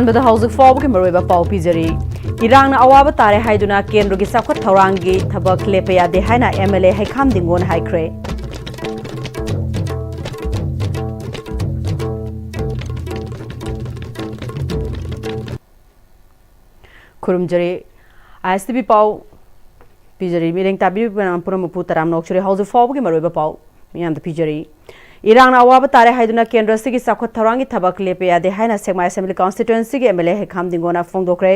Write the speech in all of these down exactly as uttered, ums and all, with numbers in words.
ꯑꯍꯥꯟꯕꯗ ꯍꯧꯖꯤꯛ ꯐꯥꯎꯕꯒꯤ ꯃꯔꯨꯑꯣꯏꯕ ꯄꯥꯎ ꯄꯤꯖꯔꯤ꯫ ꯏꯔꯥꯡꯅ ꯑꯋꯥꯕ ꯇꯥꯔꯦ ꯍꯥꯏꯗꯨꯅ ꯀꯦꯟꯗ꯭ꯔꯒꯤ ꯆꯥꯎꯈꯠ ꯊꯧꯔꯥꯡꯒꯤ ꯊꯕꯛ ꯂꯦꯞꯄ ꯌꯥꯗꯦ ꯍꯥꯏꯅ ꯑꯦꯝ ꯑꯦꯜ ꯑꯦ ꯍꯩꯈꯥꯝ ꯗꯤꯡꯒꯣꯟ ꯍꯥꯏꯈ꯭ꯔꯦ꯫ ꯈꯨꯔꯨꯝꯖꯔꯤ꯫ ꯑꯥꯏ ꯑꯦꯁ ꯇꯤ ꯚꯤ ꯄꯥꯎ ꯄꯤꯖꯔꯤ꯫ ꯃꯤꯠꯌꯦꯡ ꯇꯥꯕꯤꯔꯤꯕ ꯃꯌꯥꯝ ꯄꯨꯝꯅꯃꯛꯄꯨ ꯇꯔꯥꯝꯅ ꯑꯣꯛꯆꯔꯤ꯫ ꯍꯧꯖꯤꯛ ꯐꯥꯎꯕꯒꯤ ꯃꯔꯨꯑꯣꯏꯕ ꯄꯥꯎ ꯃꯤꯌꯥꯝꯗ ꯄꯤꯖꯔꯤ꯫ ꯏꯔꯥꯡꯅ ꯑꯋꯥꯕ ꯇꯥꯔꯦ ꯍꯥꯏꯗꯨꯅ ꯀꯦꯟꯗ꯭ꯔ ꯑꯁꯤꯒꯤ ꯆꯥꯎꯈꯠ ꯊꯧꯔꯥꯡꯒꯤ ꯊꯕꯛ ꯂꯦꯞꯄ ꯌꯥꯗꯦ ꯍꯥꯏꯅ ꯁꯦꯛꯃꯥꯏ ꯑꯦꯁꯦꯝꯕ꯭ꯂꯤ ꯀꯟꯁꯇꯤꯇ꯭ꯋꯦꯟꯁꯤꯒꯤ ꯑꯦꯝ ꯑꯦꯜ ꯑꯦ ꯍꯩꯈꯥꯝ ꯗꯤꯡꯒꯣꯅ ꯐꯣꯡꯗꯣꯛꯈ꯭ꯔꯦ꯫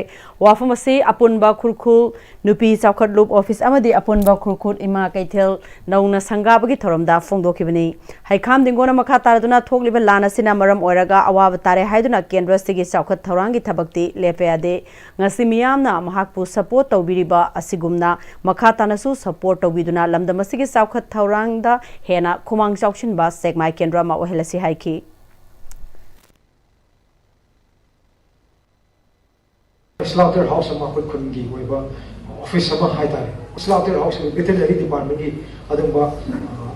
ꯋꯥꯐꯝ ꯑꯁꯤ ꯑꯄꯨꯟꯕ ꯈꯨꯔꯈꯨꯜ ꯅꯨꯄꯤ ꯆꯥꯎꯈꯠꯂꯨꯞ ꯑꯣꯐꯤꯁ ꯑꯃꯗꯤ ꯑꯄꯨꯟꯕ ꯈꯨꯔꯈꯨꯜ ꯏꯃꯥ ꯀꯩꯊꯦꯜ ꯅꯧꯅ ꯁꯪꯒꯥꯕꯒꯤ ꯊꯧꯔꯝꯗ ꯐꯣꯡꯗꯣꯛꯈꯤꯕꯅꯤ꯫ ꯍꯩꯈꯥꯝ ꯗꯤꯡꯒꯣꯅ ꯃꯈꯥ ꯇꯥꯔꯗꯨꯅ ꯊꯣꯛꯂꯤꯕ ꯂꯥꯟ ꯑꯁꯤꯅ ꯃꯔꯝ ꯑꯣꯏꯔꯒ ꯑꯋꯥꯕ ꯇꯥꯔꯦ ꯍꯥꯏꯗꯨꯅ ꯀꯦꯟꯗ꯭ꯔ ꯑꯁꯤꯒꯤ ꯆꯥꯎꯈꯠ ꯊꯧꯔꯥꯡꯒꯤ ꯊꯕꯛꯇꯤ ꯂꯦꯞꯄ ꯌꯥꯗꯦ꯫ ꯉꯁꯤ ꯃꯤꯌꯥꯝꯅ ꯃꯍꯥꯛꯄꯨ ꯁꯄꯣꯔꯠ ꯇꯧꯕꯤꯔꯤꯕ ꯑꯁꯤꯒꯨꯝꯅ ꯃꯈꯥ ꯇꯥꯅꯁꯨ ꯁꯄꯣꯔꯠ ꯇꯧꯕꯤꯗꯨꯅ ꯂꯝꯗꯝ ꯑꯁꯤꯒꯤ ꯆꯥꯎꯈꯠ ꯊꯧꯔꯥꯡꯗ ꯍꯦꯟꯅ ꯈꯨꯃꯥꯡ ꯆꯥꯎꯁꯤꯟꯕ ꯁꯦꯛꯃꯥꯏ ꯀꯦꯟꯗ꯭ꯔ ꯑꯃ ꯑꯣꯏꯍꯜꯂꯁꯤ ꯍꯥꯏꯈꯤ꯫ ꯁ꯭ꯂꯥꯎꯇꯔ ꯍꯥꯎꯁ ꯑꯃ, ꯑꯩꯈꯣꯏ ꯈꯨꯟꯒꯤ ꯑꯣꯏꯕ ꯑꯣꯐꯤꯁ ꯑꯃ ꯍꯥꯏꯇꯥꯔꯦ꯫ ꯁ꯭ꯂꯥꯎꯇꯔ ꯍꯥꯎꯁ ꯍꯥꯏꯕ ꯚꯦꯇꯦꯔꯤꯅꯔꯤ ꯗꯤꯄꯥꯔꯠꯃꯦꯟꯒꯤ ꯑꯗꯨꯒꯨꯝꯕ, ꯑ,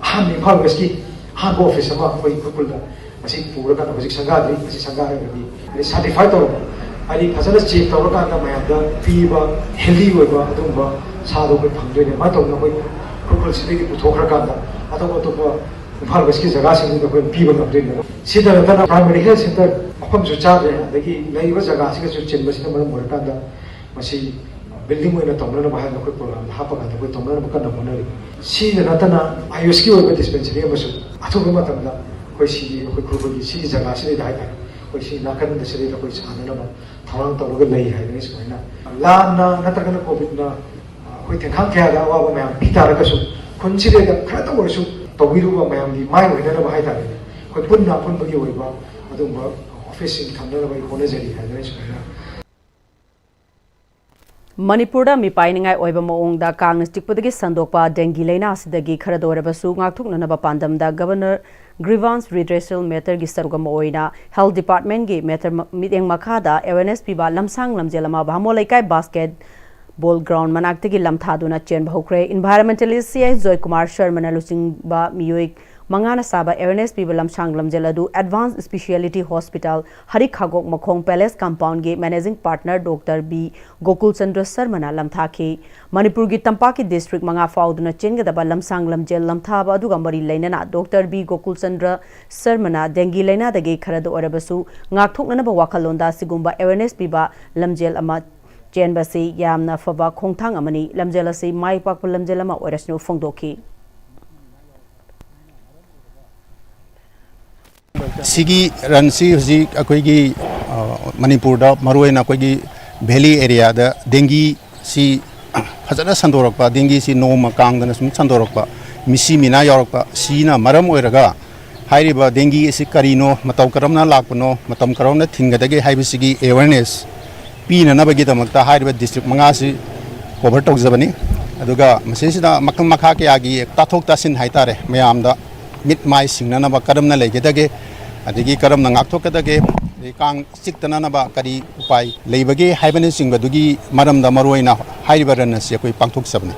ꯑꯍꯥꯟꯕ ꯏꯝꯐꯥꯜ ꯋꯦꯁꯀꯤ ꯑꯍꯥꯟꯕ ꯑꯣꯐꯤꯁ ꯑꯃ ꯑꯩꯈꯣꯏ ꯈꯨꯔꯈꯨꯜꯗ ꯃꯁꯤ ꯄꯨꯔꯀꯥꯟꯗ ꯍꯧꯖꯤꯛ ꯁꯪꯒꯥꯗ꯭ꯔꯤ꯫ ꯃꯁꯤ ꯁꯪꯒꯥꯔꯒꯗꯤ ꯍꯥꯏꯗꯤ ꯁꯥꯔꯇꯤꯐꯥꯏ ꯇꯧꯔꯕ, ꯍꯥꯏꯗꯤ ꯐꯖꯅ ꯆꯦꯛ ꯇꯧꯔꯀꯥꯟꯗ ꯃꯌꯥꯝꯗ ꯄꯤꯕ ꯍꯦꯜꯗꯤ ꯑꯣꯏꯕ ꯑꯗꯨꯒꯨꯝꯕ ꯁꯥꯗꯣ ꯑꯩꯈꯣꯏ ꯐꯪꯗꯣꯏꯅꯦ꯫ ꯑꯗꯨꯃꯥꯏꯅ ꯇꯧꯗꯅ ꯑꯩꯈꯣꯏ ꯈꯨꯔꯈꯨꯜꯁꯤꯗꯒꯤ ꯄꯨꯊꯣꯛꯈ꯭ꯔꯀꯥꯟꯗ ꯑꯇꯣꯞ ꯑꯇꯣꯞꯄ ꯏꯝꯐꯥꯜ ꯋꯦꯁꯀꯤ ꯖꯒꯥꯁꯤꯡꯗꯨꯗ ꯑꯩꯈꯣꯏ ꯄꯤꯕ ꯉꯝꯗꯣꯏꯅꯦꯕ꯫ ꯁꯤꯗ ꯅꯠꯇꯅ ꯄ꯭ꯔꯥꯏꯃꯔꯤ ꯍꯦꯜꯊ ꯁꯦꯟꯇꯔ ꯃꯐꯝꯁꯨ ꯆꯥꯗ꯭ꯔꯦ, ꯑꯗꯒꯤ ꯂꯩꯔꯤꯕ ꯖꯒꯥꯁꯤꯒꯁꯨ ꯆꯤꯟꯕꯁꯤꯅ ꯃꯔꯝ ꯑꯣꯏꯔꯀꯥꯟꯗ ꯃꯁꯤ ꯕꯤꯜꯗꯤꯡ ꯑꯣꯏꯅ ꯇꯧꯅꯅꯕ ꯍꯥꯏꯅ ꯑꯩꯈꯣꯏ ꯄ꯭ꯔꯣꯒ꯭ꯔꯥꯝꯗ ꯍꯥꯞꯄꯀꯥꯟꯗ ꯑꯩꯈꯣꯏ ꯇꯧꯅꯅꯕ ꯀꯟꯅ ꯍꯣꯠꯅꯔꯤ꯫ ꯁꯤꯗ ꯅꯠꯇꯅ ꯑꯥꯌꯨꯁꯀꯤ ꯑꯣꯏꯕ ꯗꯤꯁꯄꯦꯟꯁꯔꯤ ꯑꯃꯁꯨ ꯑꯊꯨꯕ ꯃꯇꯝꯗ ꯑꯩꯈꯣꯏ ꯁꯤꯒꯤ, ꯑꯩꯈꯣꯏ ꯈꯨꯔꯈꯨꯜꯒꯤ ꯁꯤꯒꯤ ꯖꯒꯥꯁꯤꯗꯩꯗ ꯍꯥꯏꯇꯥꯔꯦ, ꯑꯩꯈꯣꯏ ꯁꯤ ꯅꯥꯀꯟꯗ ꯁꯤꯗꯩꯗ ꯑꯩꯈꯣꯏ ꯁꯥꯅꯅꯕ ꯊꯧꯔꯥꯡ ꯇꯧꯔꯒ ꯂꯩ ꯍꯥꯏꯕꯅꯤ꯫ ꯁꯨꯃꯥꯏꯅ ꯂꯥꯟꯅ ꯅꯠꯇ꯭ꯔꯒꯅ ꯀꯣꯚꯤꯗꯅ, ꯑ, ꯑꯩꯈꯣꯏ ꯇꯦꯟꯈꯥꯡ ꯀꯌꯥꯗ ꯑꯋꯥꯕ ꯃꯌꯥꯝ ꯄꯤ ꯇꯥꯔꯒꯁꯨ ꯈꯨꯟꯁꯤꯗꯩꯗ ꯈꯔꯇ ꯑꯣꯏꯔꯁꯨ ꯇꯧꯕꯤꯔꯨꯕ ꯃꯌꯥꯝꯒꯤ ꯃꯥꯏ ꯑꯣꯏꯅꯅꯕ ꯍꯥꯏꯇꯥꯔꯦꯅꯦ, ꯑꯩꯈꯣꯏ ꯄꯨꯟꯅ ꯑꯄꯨꯟꯕꯒꯤ ꯑꯣꯏꯕ ꯑꯗꯨꯒꯨꯝꯕ ꯑꯣꯐꯤꯁꯁꯤꯡ ꯊꯝꯅꯅꯕ ꯑꯩ ꯍꯣꯠꯅꯖꯔꯤ ꯍꯥꯏꯗꯅ ꯁꯨꯃꯥꯏꯅ꯫ ꯃꯅꯤꯄꯨꯔꯗ ꯃꯤꯄꯥꯏꯅꯤꯡꯉꯥꯏ ꯑꯣꯏꯕ ꯃꯑꯣꯡꯗ ꯀꯥꯡꯅ ꯆꯤꯛꯄꯗꯒꯤ ꯁꯟꯗꯣꯛꯄ ꯗꯦꯡꯒꯤ ꯂꯥꯏꯅꯥ ꯑꯁꯤꯗꯒꯤ ꯈꯔꯗ ꯑꯣꯏꯔꯕꯁꯨ ꯉꯥꯛꯊꯣꯛꯅꯅꯕ ꯄꯥꯟꯗꯝꯗ ꯒꯕꯔꯅꯔ ꯒ꯭ꯔꯤꯚꯥꯟꯁ ꯔꯤꯗ꯭ꯔꯦꯁꯦꯜ ꯃꯦꯇꯔꯒꯤ ꯁꯔꯨꯛ ꯑꯃ ꯑꯣꯏꯅ ꯍꯦꯜꯊ ꯗꯤꯄꯥꯔꯠꯃꯦꯟꯒꯤ ꯃꯦꯇꯔ ꯃ-, ꯃꯤꯠꯌꯦꯡ ꯃꯈꯥꯗ ꯑꯦꯋꯦꯔꯅꯦꯁ ꯄꯤꯕ ꯂꯝꯁꯥꯡ ꯂꯝꯖꯦꯜ ꯑꯃ ꯚꯥꯃꯣꯟ ꯂꯩꯀꯥꯏ ꯕꯥꯁꯀꯦꯠ ꯕꯣꯜ ꯒ꯭ꯔꯥꯎꯟ ꯃꯅꯥꯛꯇꯒꯤ ꯂꯝꯊꯥꯗꯨꯅ ꯆꯦꯟꯕ ꯍꯧꯈ꯭ꯔꯦ꯫ ꯏꯟꯚꯥꯏꯔꯣꯟꯃꯦꯟꯇꯦꯂꯤꯁ ꯁꯤ ꯑꯥꯏ ꯖꯣꯏꯀꯨꯃꯥꯔ ꯁꯔꯃꯅ ꯂꯨꯆꯤꯡꯕ ꯃꯤꯑꯣꯏ ꯃꯉꯥꯅ ꯁꯥꯕ ꯑꯦꯋꯦꯔꯅꯦꯁ ꯄꯤꯕ ꯂꯝꯁꯥꯡ ꯂꯝꯖꯦꯜ ꯑꯗꯨ ꯑꯦꯗꯚꯥꯟꯁ ꯁ꯭ꯄꯤꯁꯤꯌꯦꯂꯤꯇꯤ ꯍꯣꯁꯄꯤꯇꯥꯜ ꯍꯔꯤꯈꯥꯒꯣꯛ ꯃꯈꯣꯡ ꯄꯦꯂꯦꯁ ꯀꯝꯄꯥꯎꯟꯒꯤ managing partner doctor B Gokul Chandra ꯁꯔꯃꯅ ꯂꯝꯊꯥꯈꯤ꯫ ꯃꯅꯤꯄꯨꯔꯒꯤ ꯇꯝꯄꯥꯛꯀꯤ ꯗꯤꯁꯇ꯭ꯔꯤꯛ ꯃꯉꯥ ꯐꯥꯎꯗꯨꯅ ꯆꯦꯟꯒꯗꯕ ꯂꯝꯁꯥꯡ ꯂꯝꯖꯦꯜ ꯂꯝꯊꯥꯕ ꯑꯗꯨꯒ ꯃꯔꯤ ꯂꯩꯅꯅ ꯗꯣꯛꯇꯔ ꯕꯤ ꯒꯣꯀꯨꯜ ꯆꯟꯗ꯭ꯔ ꯁꯔꯃꯅ ꯗꯦꯡꯒꯤ ꯂꯥꯏꯅꯥꯗꯒꯤ ꯈꯔꯗ ꯑꯣꯏꯔꯕꯁꯨ ꯉꯥꯛꯊꯣꯛꯅꯅꯕ ꯋꯥꯈꯜꯂꯣꯟꯗ ꯑꯁꯤꯒꯨꯝꯕ ꯑꯦꯋꯦꯔꯅꯦꯁ ꯄꯤꯕ ꯂꯝꯖꯦꯜ ꯑꯃ ꯆꯦꯟꯕꯁꯤ ꯌꯥꯝꯅ ꯐꯕ ꯈꯣꯡꯊꯥꯡ ꯑꯃꯅꯤ꯫ ꯂꯝꯖꯦꯜ ꯑꯁꯤ ꯃꯥꯏ ꯄꯥꯛꯄ ꯂꯝꯖꯦꯜ ꯑꯃ ꯑꯣꯏꯔꯁꯅꯨ ꯐꯣꯡꯗꯣꯛꯈꯤ꯫ ꯁꯤꯒꯤ ꯔꯟꯁꯤ ꯍꯧꯖꯤꯛ ꯑꯩꯈꯣꯏꯒꯤ, ꯑ, ꯃꯅꯤꯄꯨꯔꯗ ꯃꯔꯨꯑꯣꯏꯅ ꯑꯩꯈꯣꯏꯒꯤ ꯚꯦꯂꯤ ꯑꯦꯔꯤꯌꯥꯗ ꯗꯦꯡꯒꯤꯁꯤ ꯐꯖꯅ ꯁꯟꯗꯣꯔꯛꯄ, ꯗꯦꯡꯒꯤꯁꯤ ꯅꯣꯡꯃ ꯀꯥꯡꯗꯅ ꯁꯨꯝ ꯁꯟꯗꯣꯔꯛꯄ, ꯃꯤꯁꯤ ꯃꯤꯅꯥ ꯌꯥꯎꯔꯛꯄ, ꯁꯤꯅ ꯃꯔꯝ ꯑꯣꯏꯔꯒ ꯍꯥꯏꯔꯤꯕ ꯗꯦꯡꯒꯤ ꯑꯁꯤ ꯀꯔꯤꯅꯣ, ꯃꯇꯧ ꯀꯔꯝꯅ ꯂꯥꯛꯄꯅꯣ, ꯃꯇꯝ ꯀꯔꯝꯅ ꯊꯤꯡꯒꯗꯒꯦ ꯍꯥꯏꯕꯁꯤꯒꯤ ꯑꯦꯋꯦꯔꯅꯦꯁ ꯄꯤꯅꯅꯕꯒꯤꯗꯃꯛꯇ ꯍꯥꯏꯔꯤꯕ ꯗꯤꯁꯇ꯭ꯔꯤꯛ ꯃꯉꯥꯁꯤ ꯀꯣꯚꯔ ꯇꯧꯖꯕꯅꯤ꯫ ꯑꯗꯨꯒ ꯃꯁꯤꯁꯤꯗ ꯃꯈꯜ ꯃꯈꯥ ꯀꯌꯥꯒꯤ ꯇꯥꯊꯣꯛ ꯇꯥꯁꯤꯟ ꯍꯥꯏꯇꯥꯔꯦ, ꯃꯌꯥꯝꯗ ꯃꯤꯠ ꯃꯥꯏ ꯁꯤꯡꯅꯅꯕ ꯀꯔꯝꯅ ꯂꯩꯒꯗꯒꯦ, ꯑꯗꯒꯤ ꯀꯔꯝꯅ ꯉꯥꯛꯊꯣꯛꯀꯗꯒꯦ, ꯑꯗꯒꯤ ꯀꯥꯡ ꯆꯤꯛꯇꯅꯅꯕ ꯀꯔꯤ ꯎꯄꯥꯏ ꯂꯩꯕꯒꯦ ꯍꯥꯏꯕꯅꯆꯤꯡꯕꯗꯨꯒꯤ ꯃꯔꯝꯗ ꯃꯔꯨꯑꯣꯏꯅ ꯍꯥꯏꯔꯤꯕ ꯔꯟ ꯑꯁꯤ ꯑꯩꯈꯣꯏ ꯄꯥꯡꯊꯣꯛꯆꯕꯅꯤ꯫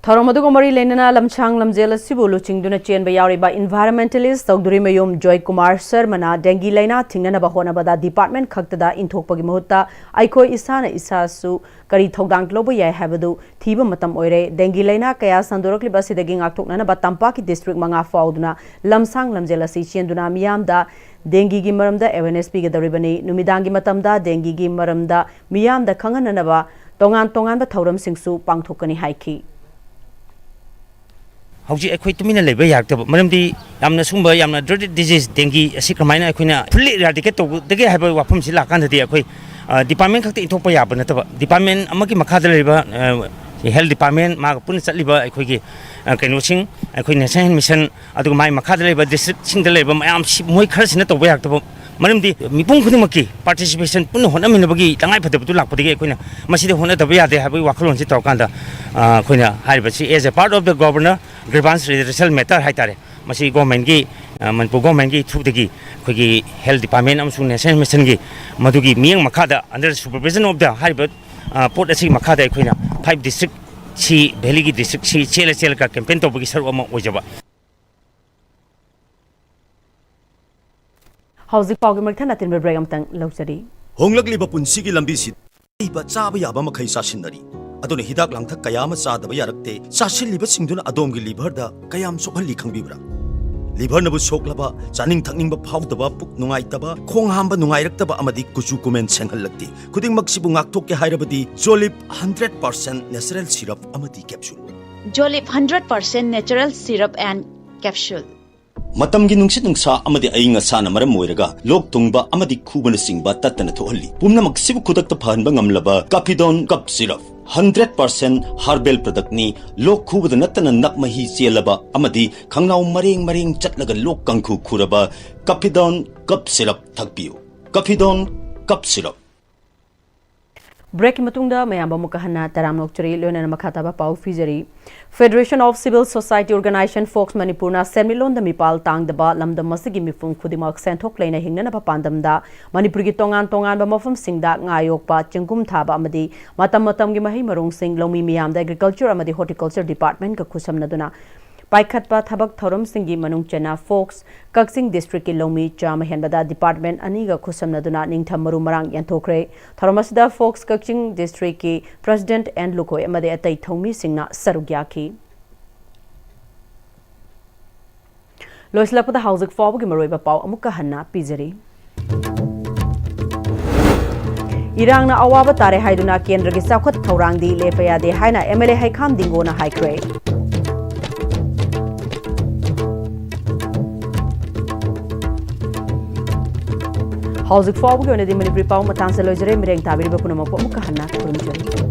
ꯊꯧꯔꯝ ꯑꯗꯨꯒ ꯃꯔꯤ ꯂꯩꯅꯅ ꯂꯝꯁꯥꯡ ꯂꯝꯖꯦꯜ ꯑꯁꯤꯕꯨ ꯂꯨꯆꯤꯡꯗꯨꯅ ꯆꯦꯟꯕ ꯌꯥꯎꯔꯤꯕ ꯏꯟꯚꯥꯏꯔꯣꯟꯃꯦꯟꯇꯦꯂꯤꯁ ꯇꯧꯗꯨꯔꯤꯃꯌꯨꯝ ꯖꯣꯏꯀꯨꯃꯥꯔ ꯁꯔꯃꯅ ꯗꯦꯡꯒꯤ ꯂꯥꯏꯅꯥ ꯊꯤꯡꯅꯅꯕ ꯍꯣꯠꯅꯕꯗ ꯗꯤꯄꯥꯔꯠꯃꯦꯟ ꯈꯛꯇꯗ ꯏꯟꯊꯣꯛꯄꯒꯤ ꯃꯍꯨꯠꯇ ꯑꯩꯈꯣꯏ ꯏꯁꯥꯅ ꯏꯁꯥꯁꯨ ꯀꯔꯤ ꯊꯧꯗꯥꯡ ꯂꯧꯕ ꯌꯥꯏ ꯍꯥꯏꯕꯗꯨ ꯊꯤꯕ ꯃꯇꯝ ꯑꯣꯏꯔꯦ꯫ ꯗꯦꯡꯒꯤ ꯂꯥꯏꯅꯥ ꯀꯌꯥ ꯁꯟꯗꯣꯔꯛꯂꯤꯕ ꯑꯁꯤꯗꯒꯤ ꯉꯥꯛꯊꯣꯛꯅꯅꯕ ꯇꯝꯄꯥꯛꯀꯤ ꯗꯤꯁꯇ꯭ꯔꯤꯛ ꯃꯉꯥ ꯐꯥꯎꯗꯨꯅ ꯂꯝꯁꯥꯡ ꯂꯝꯖꯦꯜ ꯑꯁꯤ ꯆꯦꯟꯗꯨꯅ ꯃꯤꯌꯥꯝꯗ ꯗꯦꯡꯒꯤꯒꯤ ꯃꯔꯝꯗ ꯑꯦꯋꯦꯔꯅꯦꯁ ꯄꯤꯒꯗꯧꯔꯤꯕꯅꯤ꯫ ꯅꯨꯃꯤꯗꯥꯡꯒꯤ ꯃꯇꯝꯗ ꯗꯦꯡꯒꯤꯒꯤ ꯃꯔꯝꯗ ꯃꯤꯌꯥꯝꯗ ꯈꯪꯍꯟꯅꯅꯕ ꯇꯣꯉꯥꯟ ꯇꯣꯉꯥꯟꯕ ꯊꯧꯔꯝꯁꯤꯡꯁꯨ ꯄꯥꯡꯊꯣꯛꯀꯅꯤ ꯍꯥꯏꯈꯤ꯫ ꯍꯧꯖꯤꯛ ꯑꯩꯈꯣꯏ ꯇꯨꯃꯤꯟꯅ ꯂꯩꯕ ꯌꯥꯔꯛꯇꯕ ꯃꯔꯝꯗꯤ ꯌꯥꯝꯅ ꯁꯨꯝꯕ ꯌꯥꯝꯅ ꯗ꯭ꯔꯦꯗꯦꯠ ꯗꯤꯖꯤꯖ ꯗꯦꯡꯒꯤ ꯑꯁꯤ ꯀꯃꯥꯏꯅ ꯑꯩꯈꯣꯏꯅ ꯐꯨꯜꯂꯤ ꯏꯔꯥꯗꯤꯀꯦꯠ ꯇꯧꯒꯗꯒꯦ ꯍꯥꯏꯕ ꯋꯥꯐꯝꯁꯤ ꯂꯥꯛꯀꯥꯟꯗꯗꯤ ꯑꯩꯈꯣꯏ, ꯑ, ꯗꯤꯄꯥꯔꯠꯃꯦꯟ ꯈꯛꯇ ꯏꯟꯊꯣꯛꯄ ꯌꯥꯕ ꯅꯠꯇꯕ, ꯗꯤꯄꯥꯔꯠꯃꯦꯟ ꯑꯃꯒꯤ ꯃꯈꯥꯗ ꯂꯩꯔꯤꯕ, ꯑ, ꯍꯦꯜꯊ ꯗꯤꯄꯥꯔꯠꯃꯦꯟ, ꯃꯥꯒ ꯄꯨꯟꯅ ꯆꯠꯂꯤꯕ ꯑꯩꯈꯣꯏꯒꯤ, ꯑ, ꯀꯩꯅꯣꯁꯤꯡ, ꯑꯩꯈꯣꯏ ꯅꯦꯁꯅꯦꯜ ꯍꯦꯜꯊ ꯃꯤꯁꯟ, ꯑꯗꯨꯒ ꯃꯥꯒꯤ ꯃꯈꯥꯗ ꯂꯩꯔꯤꯕ ꯗꯤꯁꯇ꯭ꯔꯤꯛꯁꯤꯡꯗ ꯂꯩꯔꯤꯕ ꯃꯌꯥꯝꯁꯤ ꯃꯣꯏ ꯈꯔꯁꯤꯅ ꯇꯧꯕ ꯌꯥꯔꯛꯇꯕ ꯃꯔꯝꯗꯤ ꯃꯤꯄꯨꯝ ꯈꯨꯗꯤꯡꯃꯛꯀꯤ ꯄꯥꯔꯇꯤꯁꯤꯄꯦꯁꯟ ꯄꯨꯟꯅ ꯍꯣꯠꯅꯃꯤꯟꯅꯕꯒꯤ ꯇꯉꯥꯏꯐꯗꯕꯗꯨ ꯂꯥꯛꯄꯗꯒꯤ ꯑꯩꯈꯣꯏꯅ ꯃꯁꯤꯗ ꯍꯣꯠꯅꯗꯕ ꯌꯥꯗꯦ ꯍꯥꯏꯕꯒꯤ ꯋꯥꯈꯜꯂꯣꯟꯁꯤ ꯇꯧꯔꯀꯥꯟꯗ, ꯑ, ꯑꯩꯈꯣꯏꯅ ꯍꯥꯏꯔꯤꯕꯁꯤ as a part of the governor grievance redressal matter ꯍꯥꯏꯇꯥꯔꯦ, ꯃꯁꯤ ꯒꯣꯔꯃꯦꯟꯒꯤ, ꯑ, ꯃꯅꯤꯄꯨꯔ ꯒꯣꯔꯃꯦꯟꯒꯤ ꯊ꯭ꯔꯨꯗꯒꯤ ꯑꯩꯈꯣꯏꯒꯤ ꯍꯦꯜꯊ ꯗꯤꯄꯥꯔꯠꯃꯦꯟ ꯑꯃꯁꯨꯡ ꯅꯦꯁꯅꯦꯜ ꯃꯤꯁꯟꯒꯤ ꯃꯗꯨꯒꯤ ꯃꯤꯠꯌꯦꯡ ꯃꯈꯥꯗ under supervision of the ꯍꯥꯏꯔꯤꯕ, ꯑ, ꯄꯣꯠ ꯑꯁꯤꯒꯤ ꯃꯈꯥꯗ ꯑꯩꯈꯣꯏꯅ ꯐꯥꯏꯚ ꯗꯤꯁꯇ꯭ꯔꯤꯛ ꯁꯤ ꯚꯦꯂꯤꯒꯤ ꯗꯤꯁꯇ꯭ꯔꯤꯛꯁꯤ ꯆꯦꯜꯂ ꯆꯦꯜꯂꯒ ꯀꯦꯝꯄꯦꯟ ꯇꯧꯕꯒꯤ ꯁꯔꯨꯛ ꯑꯃ ꯑꯣꯏꯖꯕ꯫ ꯍꯧꯖꯤꯛ ꯄꯥꯎꯒꯤ ꯃꯔꯛ ꯊꯠꯅ ꯑꯇꯦꯟꯕ ꯕ꯭ꯔꯦꯛ ꯑꯃꯇꯪ ꯂꯧꯖꯔꯤ꯫ ꯍꯣꯡꯂꯛꯂꯤꯕ ꯄꯨꯟꯁꯤꯒꯤ ꯂꯝꯕꯤꯁꯤꯗ ꯂꯩꯕ ꯆꯥꯕ ꯌꯥꯕ ꯃꯈꯩ ꯆꯥꯁꯤꯟꯅꯔꯤ꯫ ꯑꯗꯨꯅ ꯍꯤꯗꯥꯛ ꯂꯥꯡꯊꯛ ꯀꯌꯥ ꯑꯃ ꯆꯥꯗꯕ ꯌꯥꯔꯛꯇꯦ꯫ ꯆꯥꯁꯤꯜꯂꯤꯕꯁꯤꯡꯗꯨꯅ ꯑꯗꯣꯝꯒꯤ ꯂꯤꯚꯔꯗ ꯀꯌꯥꯝ ꯁꯣꯛꯍꯜꯂꯤ ꯈꯪꯕꯤꯕ꯭ꯔꯥ? ꯂꯤꯚꯔꯅꯕꯨ ꯁꯣꯛꯂꯕ, ꯆꯥꯅꯤꯡ ꯊꯛꯅꯤꯡꯕ ꯐꯥꯎꯗꯕ, ꯄꯨꯛ ꯅꯨꯡꯉꯥꯏꯇꯕ, ꯈꯣꯡ ꯍꯥꯝꯕ ꯅꯨꯡꯉꯥꯏꯔꯛꯇꯕ ꯑꯃꯗꯤ ꯀꯨꯆꯨ ꯀꯨꯃꯦꯟ ꯁꯦꯡꯍꯜꯂꯛꯇꯦ꯫ ꯈꯨꯗꯤꯡꯃꯛꯁꯤꯕꯨ ꯉꯥꯛꯊꯣꯛꯀꯦ ꯍꯥꯏꯔꯕꯗꯤ Jolib hundred percent natural syrup ꯑꯃꯗꯤ capsule꯫ Jolib hundred percent natural syrup and capsule꯫ ꯃꯇꯝꯒꯤ ꯅꯨꯡꯁꯤꯠ ꯅꯨꯡꯁꯥ ꯑꯃꯗꯤ ꯑꯏꯪ ꯑꯁꯥꯅ ꯃꯔꯝ ꯑꯣꯏꯔꯒ ꯂꯣꯛ ꯊꯨꯡꯕ ꯑꯃꯗꯤ ꯈꯨꯕꯅꯆꯤꯡꯕ ꯇꯠꯇꯅ ꯊꯣꯛꯍꯜꯂꯤ꯫ ꯄꯨꯝꯅꯃꯛꯁꯤꯕꯨ ꯈꯨꯗꯛꯇ ꯐꯍꯟꯕ ꯉꯝꯂꯕ Capidon Cough Syrup, hundred percent herbal product ꯅꯤ꯫ ꯂꯣꯛ ꯈꯨꯕꯗ ꯅꯠꯇꯅ ꯅꯞ ꯃꯍꯤ ꯆꯦꯜꯂꯕ ꯑꯃꯗꯤ ꯈꯪꯅꯥꯎ ꯃꯔꯦꯡ ꯃꯔꯦꯡ ꯆꯠꯂꯒ ꯂꯣꯛ ꯀꯥꯡꯈꯨ ꯈꯨꯔꯕ Capidon Cough Syrup ꯊꯛꯄꯤꯌꯨ꯫ Capidon Cough Syrup꯫ ꯕ꯭ꯔꯦꯛꯀꯤ ꯃꯇꯨꯡꯗ ꯃꯌꯥꯝꯕꯨ ꯑꯃꯨꯛꯀ ꯍꯟꯅ ꯇꯔꯥꯝꯅ ꯑꯣꯛꯆꯔꯤ꯫ ꯂꯣꯏꯅꯅ ꯃꯈꯥ ꯇꯥꯕ ꯄꯥꯎ ꯄꯤꯖꯔꯤ꯫ Federation of Civil Society Organization, fox ꯃꯅꯤꯄꯨꯔꯅ ꯁꯦꯟꯃꯤꯠꯂꯣꯟꯗ ꯃꯤꯄꯥꯜ ꯇꯥꯡꯗꯕ ꯂꯝꯗꯝ ꯑꯁꯤꯒꯤ ꯃꯤꯄꯨꯝ ꯈꯨꯗꯤꯡꯃꯛ ꯁꯦꯟꯊꯣꯛ ꯂꯩꯅ ꯍꯤꯡꯅꯅꯕ ꯄꯥꯟꯗꯝꯗ ꯃꯅꯤꯄꯨꯔꯒꯤ ꯇꯣꯉꯥꯟ ꯇꯣꯉꯥꯟꯕ ꯃꯐꯝꯁꯤꯡꯗ ꯉꯥ ꯌꯣꯛꯄ, ꯆꯦꯡꯒꯨꯝ ꯊꯥꯕ ꯑꯃꯗꯤ ꯃꯇꯝ ꯃꯇꯝꯒꯤ ꯃꯍꯩ ꯃꯔꯣꯡꯁꯤꯡ, ꯂꯧꯃꯤ ꯃꯤꯌꯥꯝꯗ Agriculture ꯑꯃꯗꯤ Horticulture Department ꯀ ꯈꯨꯠꯁꯝꯅꯗꯨꯅ ꯄꯥꯏꯈꯠꯄ ꯊꯕꯛ ꯊꯧꯔꯝꯁꯤꯡꯒꯤ ꯃꯅꯨꯡ ꯆꯟꯅ ꯐꯣꯛꯁ ꯀꯛꯆꯤꯡ ꯗꯤꯁꯇ꯭ꯔꯤꯛꯀꯤ ꯂꯧꯃꯤ ꯆꯥꯝꯃ ꯍꯦꯟꯕꯗ ꯗꯤꯄꯥꯔꯠꯃꯦꯟ ꯑꯅꯤꯒ ꯈꯨꯠꯁꯝꯅꯗꯨꯅ ꯅꯤꯡꯊꯝ ꯃꯔꯨ ꯃꯔꯥꯡ ꯌꯦꯟꯊꯣꯛꯈ꯭ꯔꯦ꯫ ꯊꯧꯔꯝ ꯑꯁꯤꯗ ꯐꯣꯛꯁ ꯀꯛꯆꯤꯡ ꯗꯤꯁꯇ꯭ꯔꯤꯛꯀꯤ ꯄ꯭ꯔꯦꯁꯤꯗꯦꯟꯠ ꯑꯦꯟ ꯂꯨꯈꯣꯏ ꯑꯃꯗꯤ ꯑꯇꯩ ꯊꯧꯃꯤꯁꯤꯡꯅ ꯁꯔꯨꯛ ꯌꯥꯈꯤ꯫ ꯂꯣꯏꯁꯤꯜꯂꯛꯄꯗ ꯍꯧꯖꯤꯛ ꯐꯥꯎꯕꯒꯤ ꯃꯔꯨꯑꯣꯏꯕ ꯄꯥꯎ ꯑꯃꯨꯛꯀ ꯍꯟꯅ ꯄꯤꯖꯔꯤ꯫ ꯏꯔꯥꯡꯅ ꯑꯋꯥꯕ ꯇꯥꯔꯦ ꯍꯥꯏꯗꯨꯅ ꯀꯦꯟꯗ꯭ꯔꯒꯤ ꯆꯥꯎꯈꯠ ꯊꯧꯔꯥꯡꯗꯤ ꯂꯦꯞꯄ ꯌꯥꯗꯦ ꯍꯥꯏꯅ ꯑꯦꯝ ꯑꯦꯜ ꯑꯦ ꯍꯩꯈꯥꯝ ꯗꯤꯡꯒꯣꯅ ꯍꯥꯏꯈ꯭ꯔꯦ꯫ ꯍꯧꯖꯤꯛ ꯐꯥꯎꯕꯒꯤ ꯑꯣꯏꯅꯗꯤ ꯃꯅꯤꯄꯨꯔꯤ ꯄꯥꯎ ꯃꯇꯥꯡꯁꯦ ꯂꯣꯏꯖꯔꯦ꯫ ꯃꯤꯠꯌꯦꯡ ꯇꯥꯕꯤꯔꯤꯕ ꯄꯨꯝꯅꯃꯛꯄꯨ ꯑꯃꯨꯛꯀ ꯍꯟꯅ ꯈꯨꯔꯨꯝꯖꯔꯤ꯫